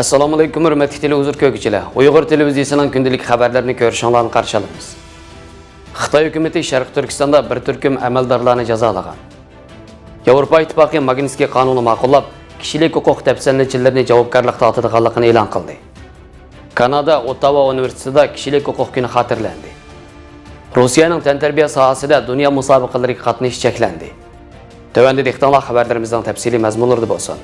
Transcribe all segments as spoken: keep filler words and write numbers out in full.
ئەسسالامۇئەلەيكۇم، ھۆرمەتلىك تېلېۋىزور كۆرگۈچىلەر. ئۇيغۇر تېلېۋىزىيىسىنىڭ كۈندىلىك خەۋەرلىرىنى كۆرۈشۈڭلارنى قارشى ئالىمىز. خىتاي ھۆكۈمىتى شەرقىي تۈركىستاندا بىر تۈركۈم ئەمەلدارلارنى جازالىغان. ياۋروپا ئىتتىپاقى ماگنىتسكىي قانۇنى ماقۇللاپ، كىشىلىك ھوقۇق دەپسەندىچىلىرىنى جاۋابكارلىققا تارتىدىغانلىقىنى ئېلان قىلدى. كانادا ئوتتاۋا ئۇنىۋېرسىتېتىدا كىشىلىك ھوقۇق كۈنى خاتىرىلەندى. روسىيەنىڭ تەنتەربىيە ساھەسىدە دۇنيا مۇسابىقىلىرىگە قاتنىشىش چەكلەندى. تۆۋەندە دىققىتىڭلار خەۋەرلىرىمىزنىڭ تەپسىلىي مەزمۇنلىرىدا بولسۇن.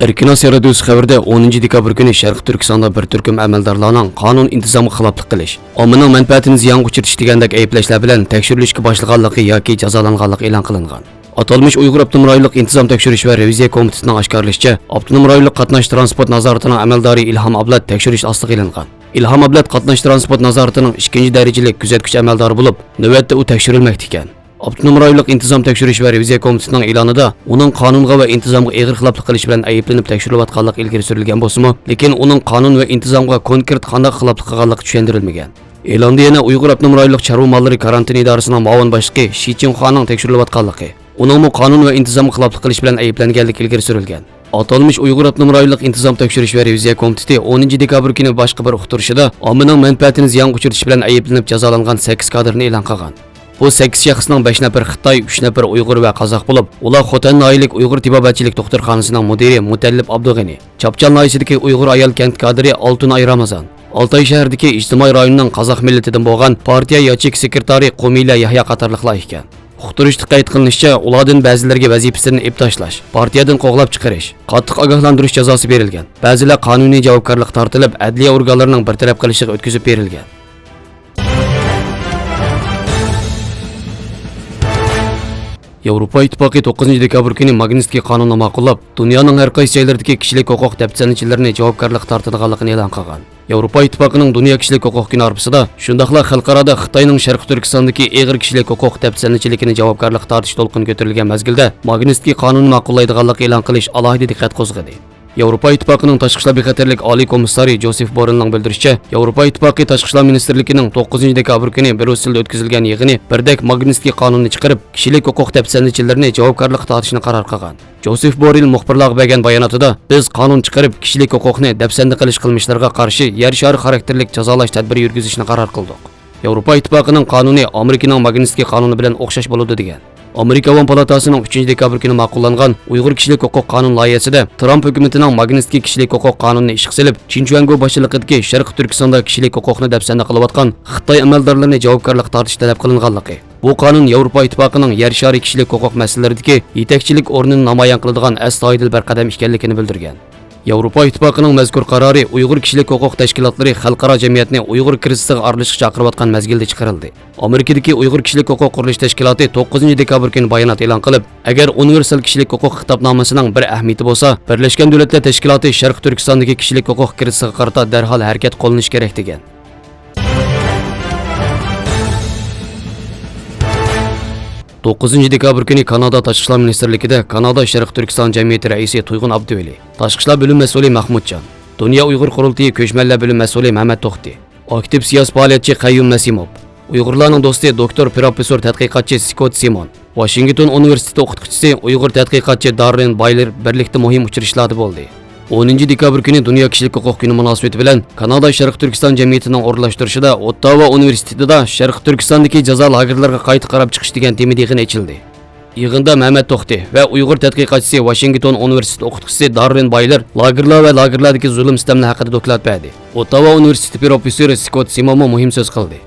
ئەركىن ئاسىيا رادىيوسى خەۋىرىدە ئونىنچى دېكابىر كۈنى شەرقىي تۈركىستاندا بىر تۈركۈم ئەمەلدارلارنىڭ قانۇن ئىنتىزامغا خىلاپلىق قىلىش، ئاممىنىڭ مەنپەئەتىنى زىيانغا ئۇچرىتىش دېگەندەك ئەيىبلەشلەر بىلەن تەكشۈرۈلۈشكە باشلىغانلىقى ياكى جازالانغانلىقى ئېلان قىلىنغان. ئاتالمىش ئۇيغۇر ئاپتونوم رايونلۇق ئىنتىزام تەكشۈرۈش ۋە رېۋىزىيە كومىتېتىنىڭ ئاشكارىلىشىچە، ئاپتونوم رايونلۇق قاتناش تىرانسپورت نازارىتىنىڭ ئەمەلدارى ئىلھام ئابلەت تەكشۈرۈش ئاستىغا ئېلىنغان. ئىلھام ئابلەت قاتناش تىرانسپورت نازارىتىنىڭ ئىككىنچى دەرىجىلىك كۆزەتكۈچى ئەمەلدارى بولۇپ، نۆۋەتتە ئۇ تەكشۈرۈلمەكتە ئىكەن. ئاپتونوم رايونلۇق ئىنتىزام تەكشۈرۈش ۋە رېۋىزىيە كومىتېتىنىڭ ئېلانىدا ئۇنىڭ قانۇنغا ۋە ئىنتىزامغا ئېغىر خىلاپلىق قىلىش بىلەن ئەيىبلىنىپ تەكشۈرۈلۈۋاتقانلىقى ئىلگىرى سۈرۈلگەن بولسىمۇ، لېكىن ئۇنىڭ قانۇن ۋە ئىنتىزامغا كونكرېت قانداق خىلاپلىق قىلغانلىقى چۈشەندۈرۈلمىگەن. ئېلاندا يەنە ئۇيغۇر ئاپتونوم رايونلۇق چارۋا ماللىرى كارانتىن ئىدارىسىنىڭ مۇئاۋىن باشلىقى شى چىڭخۇانىڭ تەكشۈرۈلۈۋاتقانلىقى، ئۇنىڭمۇ قانۇن ۋە ئىنتىزامغا خىلاپلىق قىلىش بىلەن ئەيىبلەنگەنلىكى ئىلگىرى سۈرۈلگەن. ئاتالمىش ئۇيغۇر ئاپتونوم رايونلۇق ئىنتىزام تەكشۈرۈش ۋە رېۋىزىيە كومىتېتى ئونىنچى دېكابىر كۈنى باشقا بىر ئۇقتۇرۇشىدا ئاممىنىڭ مەنپەئەتىنى زىيانغا ئۇچرىتىش بىلەن ئەيىبلىنىپ جازالانغان سەككىز كادىرنى ئېلان قىلغان. بۇ سەككىز شەخسنىڭ بەش نەپىرى خىتاي، ئۈچ نەپىرى ئۇيغۇر ۋە قازاق بولۇپ، ئۇلار خوتەن ناھىيەلىك ئۇيغۇر تېبابەتچىلىك دوختۇرخانىسىنىڭ مۇدىرى مۇتەللىپ ئابدۇغېنى، چاپچال ناھىيەسىدىكى ئۇيغۇر ئايال كەنت كادىرى ئالتۇنئاي رامازان، ئالتاي شەھىرىدىكى ئىجتىمائىي رايوننىڭ قازاق مىللىتىدىن بولغان پارتىيە ياچېيكا سېكرېتارى قومىلە يەھيا قاتارلىقلار ئىكەن. ئۇقتۇرۇشتا قەيت قىلىنىشىچە، ئۇلاردىن بەزىلىرىگە ۋەزىپىسىدىن ئېلىپ تاشلاش، پارتىيەدىن قوغلاپ چىقىرىش، قاتتىق ئاگاھلاندۇرۇش جازاسى بېرىلگەن. بەزىلەر قانۇنىي جاۋابكارلىققا تارتىلىپ، ئەدلىيە ئورگانلىرىنىڭ بىر تەرەپ قىلىشىغا ئۆتكۈزۈپ بېرىلگەن. ياۋروپا ئىتتىپاقى توققۇزىنچى دېكابىر كۈنى ماگنىتسكىي قانۇننى ماقۇللاپ، دۇنيانىڭ ھەر قايسى جايلىرىدىكى كىشىلىك ھوقۇق دەپسەندىچىلىرىنى جاۋابكارلىققا تارتىدىغانلىقىنى ئېلان قىلغان. ياۋروپا ئىتتىپاقىنىڭ دۇنيا كىشىلىك ھوقۇق كۈنى ئارىفىسىدا، شۇنداقلا خەلقئارادا خىتاينىڭ شەرقىي تۈركىستاندىكى ئېغىر كىشىلىك ھوقۇق دەپسەندىچىلىكىنى جاۋابكارلىققا تارتىش دولقۇنى كۆتۈرۈلگەن مەزگىلدە، ماگنىتسكىي قانۇننى ماقۇللايدىغانلىقى ئېلان قىلىش ئالاھىدە دىققەت قوزغىدى. ياۋروپا ئىتتىپاقىنىڭ تاشقى ئىشلار بىخەتەرلىك ئالىي كومىسسارى جوسېف بوررېلنىڭ بىلدۈرۈشىچە، ياۋروپا ئىتتىپاقى تاشقى ئىشلار مىنىستىرلىكىنىڭ توققۇزىنچى دېكابىر كۈنى بريۇسسېلدا ئۆتكۈزۈلگەن يىغىنى بىردەك ماگنىتسكىي قانۇننى چىقىرىپ، كىشىلىك ھوقۇق دەپسەندىچىلىرىنى جاۋابكارلىققا تارتىشنى قارار قىلغان. جوسېف بوررېل مۇخبىرلارغا بەرگەن باياناتىدا، «بىز قانۇن چىقىرىپ، كىشىلىك ھوقۇقنى دەپسەندە قىلىش قىلمىشلىرىغا قارشى يەر شارى خاراكتېرلىك جازالاش تەدبىرى يۈرگۈزۈشنى قارار قىلدۇق. ياۋروپا ئىتتىپاقىنىڭ قانۇنى ئامېرىكىنىڭ ماگنىتسكىي قانۇنى بىلەن ئوخشاش بولىدۇ» دېگەن. ئامېرىكا ئاۋام پالاتاسىنىڭ ئۈچىنچى دېكابىر كۈنى ماقۇللانغان ئۇيغۇر كىشىلىك ھوقۇق قانۇن لايىھەسىدە ترامپ ھۆكۈمىتىنىڭ ماگنىتسكىي كىشىلىك ھوقۇق قانۇنىنى ئىشقا سېلىپ، چىن چۈەنگو باشچىلىقىدىكى شەرقىي تۈركىستاندا كىشىلىك ھوقۇقنى دەپسەندە قىلىۋاتقان خىتاي ئەمەلدارلىرىنى جاۋابكارلىققا تارتىش تەلەپ قىلىنغانلىقى، بۇ قانۇن ياۋروپا ئىتتىپاقىنىڭ يەر شارى كىشىلىك ھوقۇق مەسىلىلىرىدىكى يېتەكچىلىك ئورنىنى نامايان قىلىدىغان ئەستايىدىل بىر قەدەم ئىكەنلىكىنى بىلدۈرگەن. ياۋروپا ئىتتىپاقىنىڭ مەزكۇر قارارى ئۇيغۇر كىشىلىك ھوقۇق تەشكىلاتلىرى خەلقئارا جەمئىيەتنى ئۇيغۇر كىرىزىسىغا ئارىلىشىشقا چاقىرىۋاتقان مەزگىلدە چىقىرىلدى. ئامېرىكىدىكى ئۇيغۇر كىشىلىك ھوقۇق قۇرۇلۇش تەشكىلاتى توققۇزىنچى دېكابىر كۈنى بايانات ئېلان قىلىپ، ئەگەر ئۇنىۋېرسال كىشىلىك ھوقۇق خىتابنامىسىنىڭ بىر ئەھمىيىتى بولسا، بىرلەشكەن دۆلەتلەر تەشكىلاتى شەرقىي تۈركىستاندىكى كىشىلىك ھوقۇق كىرىزىسىغا قارىتا دەرھال ھەرىكەت قوللىنىشى كېرەك، دېگەن. توققۇزىنچى دېكابىر كۈنى كانادا تاشقى ئىشلار مىنىستىرلىكىدە كانادا شەرقىي تۈركىستان جەمئىيىتى رەئىسى تۇيغۇن ئابدۇۋەلى، تاشقى ئىشلار بۆلۈم مەسئۇلى مەخمۇتجان، دۇنيا ئۇيغۇر قۇرۇلتىيى كۆچمەنلەر بۆلۈم مەسئۇلى مەمەت توختى، ئاكتىپ سىياسىي پائالىيەتچى قەييۇم مەسىموف، ئۇيغۇرلارنىڭ دوستى دوكتور پروفېسسور تەتقىقاتچى سكوت سىمون، ۋاشىنگتون ئۇنىۋېرسىتېتى ئوقۇتقۇچىسى، ئۇيغۇر تەتقىقاتچى داررېن بايلېر بىرلىكتە مۇھىم ئۇچرىشىشلاردا بولدى. ئونىنچى دېكابىر كۈنى دۇنيا كىشىلىك ھوقۇق كۈنى مۇناسىۋىتى بىلەن كانادا شەرقىي تۈركىستان جەمئىيىتىنىڭ ئورۇنلاشتۇرۇشىدا ئوتتاۋا ئۇنىۋېرسىتېتىدا شەرقىي تۈركىستاندىكى جازا لاگېرلىرىغا قايتا قاراپ چىقىش دېگەن تېمىدا يىغىن ئېچىلدى. يىغىندا مەمەت توختى ۋە ئۇيغۇر تەتقىقاتچىسى، ۋاشىنگتون ئۇنىۋېرسىتېتى ئوقۇتقۇچىسى داررېن بايلېر لاگېرلار ۋە لاگېرلاردىكى زۇلۇم-سىتەملەر ھەققىدە دوكلات بەردى. ئوتتاۋا ئۇنىۋېرسىتېتى پروفېسسورى سكوت سىمونمۇ مۇھىم سۆز قىلدى.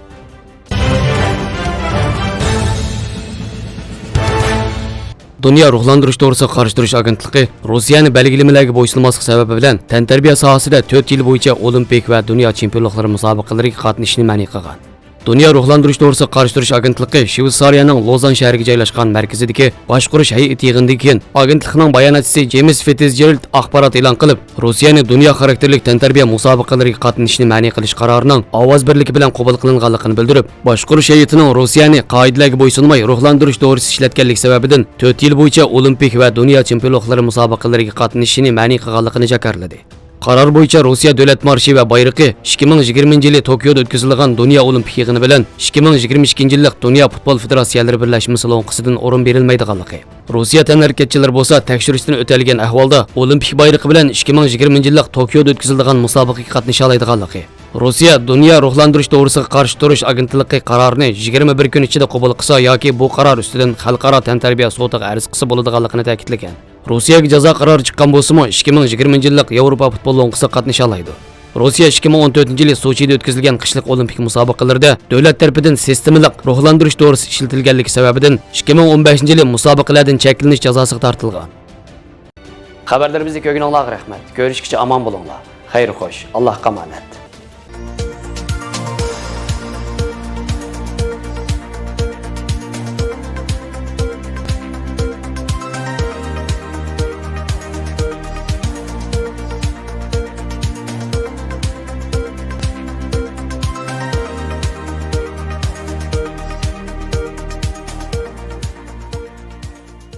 دۇنيا روھلاندۇرۇش توغرىسىدا قارشى تۇرۇش ئاگېنتلىقى روسىيەنى بەلگىلىمىلەرگە بويسۇنماسلىق سەۋەبى بىلەن تەنتەربىيە ساھەسىدە تۆت يىل بويىچە ئولىمپىك ۋە دۇنيا چېمپىيونلۇقلىرى مۇسابىقىلىرىگە قاتنىشىشنى مەنئى قىلغان. دۇنيا روھلاندۇرۇش توغرىسىدا قارشى تۇرۇش ئاگېنتلىقى شۋېتسارىيەنىڭ لوزان شەھىرىگە جايلاشقان مەركىزىدىكى باشقۇرۇش ھەيئىتى يىغىنىدىن كېيىن ئاگېنتلىقنىڭ باياناتچىسى جېيمىس فىتزجېرالد ئاخبارات ئېلان قىلىپ، روسىيەنى دۇنيا خاراكتېرلىك تەنتەربىيە مۇسابىقىلىرىگە قاتنىشىشنى مەنئى قىلىش قارارىنىڭ ئاۋاز بىرلىكى بىلەن قوبۇل قىلىنغانلىقىنى بىلدۈرۈپ، باشقۇرۇش ھەيئىتىنىڭ روسىيەنى قائىدىلەرگە بويسۇنماي روھلاندۇرۇش دورىسى ئىشلەتكەنلىكى سەۋەبىدىن تۆت يىل بويىچە ئولىمپىك ۋە دۇنيا چېمپىيونلۇقلىرى مۇسابىقىلىرىگە قاتنىشىشىنى مەنئى قىلغانلىقىنى جاكارلىدى. قارار بويىچە روسىيە دۆلەت مارشى ۋە بايرىقى ئىككى مىڭ يىگىرمىنچى يىلى توكيودا ئۆتكۈزۈلىدىغان دۇنيا ئولىمپىك يىغىنى بىلەن ئىككى مىڭ يىگىرمە ئىككىنچى يىللىق دۇنيا پۇتبول فېدېراتسىيەلىرى بىرلەشمىسى لوڭقىسىدىن ئورۇن بېرىلمەيدىغانلىقى، روسىيە تەنھەرىكەتچىلىرى بولسا تەكشۈرۈشتىن ئۆتەلگەن ئەھۋالدا ئولىمپىك بايرىقى بىلەن ئىككى مىڭ يىگىرمىنچى يىللىق توكيودا ئۆتكۈزۈلىدىغان مۇسابىقىگە قاتنىشالايدىغانلىقى، روسىيە دۇنيا روھلاندۇرۇش دورىسىغا قارشى تۇرۇش ئاگېنتلىقى قارارىنى يىگىرمە بىر كۈن ئىچىدە قوبۇل قىلسا ياكى بۇ قارار ئۈستىدىن خەلقئارا تەنتەربىيە سوتىغا ئەرز قىلسا بولىدىغانلىقىنى تەكىتلىگەن. روسىيەگە جازا قارارى چىققان بولسىمۇ، ئىككى مىڭ يىگىرمىنچى يىللىق ياۋروپا پۇتبول لوڭقىسىغا قاتنىشالايدۇ. روسىيە ئىككى مىڭ ئون تۆتىنچى يىلى سوچىدا ئۆتكۈزۈلگەن قىشلىق ئولىمپىك مۇسابىقىلىرىدە دۆلەت تەرىپىدىن سىستېمىلىق روھلاندۇرۇش دورىسى ئىشلىتىلگەنلىكى سەۋەبىدىن، ئىككى مىڭ ئون بەشىنچى يىلى مۇسابىقىلەردىن چەكلىنىش جازاسىغا تارتىلغان. خەۋەرلىرىمىزنى كۆرگىنىڭلارغا رەھمەت. كۆرۈشكىچە ئامان بولۇڭلار. خەير خوش. ئاللاھقا ئامانەت.